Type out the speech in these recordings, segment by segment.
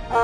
Бабалар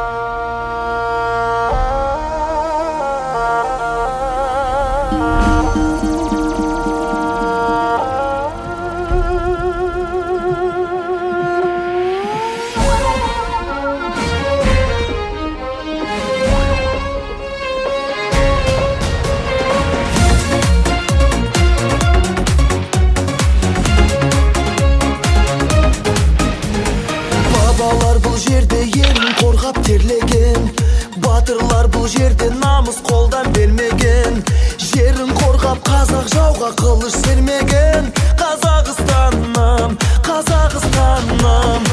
бұл жерде елін қорғап терлеген, батырлар бұл жерде намыс қолдан бермеген. Жерін қорғап қазақ жауға қылыш сермеген. Қазақстаным, Қазақстаным.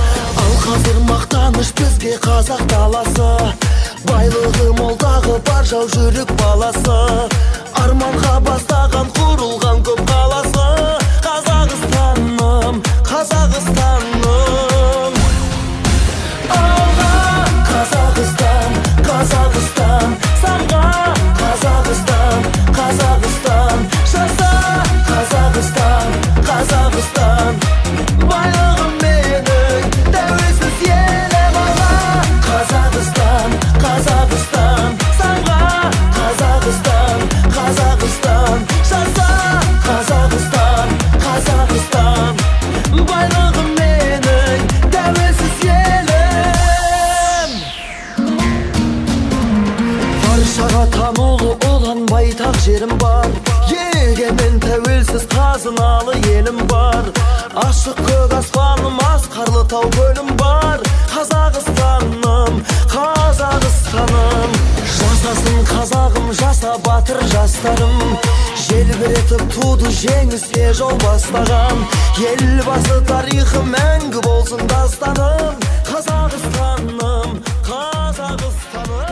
Ал қазір мақтаныш бізге қазақ даласы, байлығы молдағы бар жау жүрек баласы. Арманға бастаған құрылған көп қаласы. Қазақстаным, Қазақстаным. Алға Қазақстан, Қазақстан, самға Қазақстан, Қазақстан, жаса Қазақстан, Қазақстан. Байлығым менің, тәуелсіз елім алға. Қазақстан, Қазақстан, самға Қазақстан, Қазақстан, жаса Қазақстан, Қазақстан. Байлығым менің, тәуелсіз елім. Баршаға танулы ұлан байтақ жерім бар, егемен тәуелсіз қазыналы елім бар. Ашық көк аспаным, асқарлы тау көлім бар. Қазақстаным, Қазақстаным. Жасасын қазағым, жаса батыр жастарым. Желбіретіп туды жеңіске жол бастаған. Елбасы тарихы мәңгі болсын дастаным. Қазақстаным, Қазақстаным.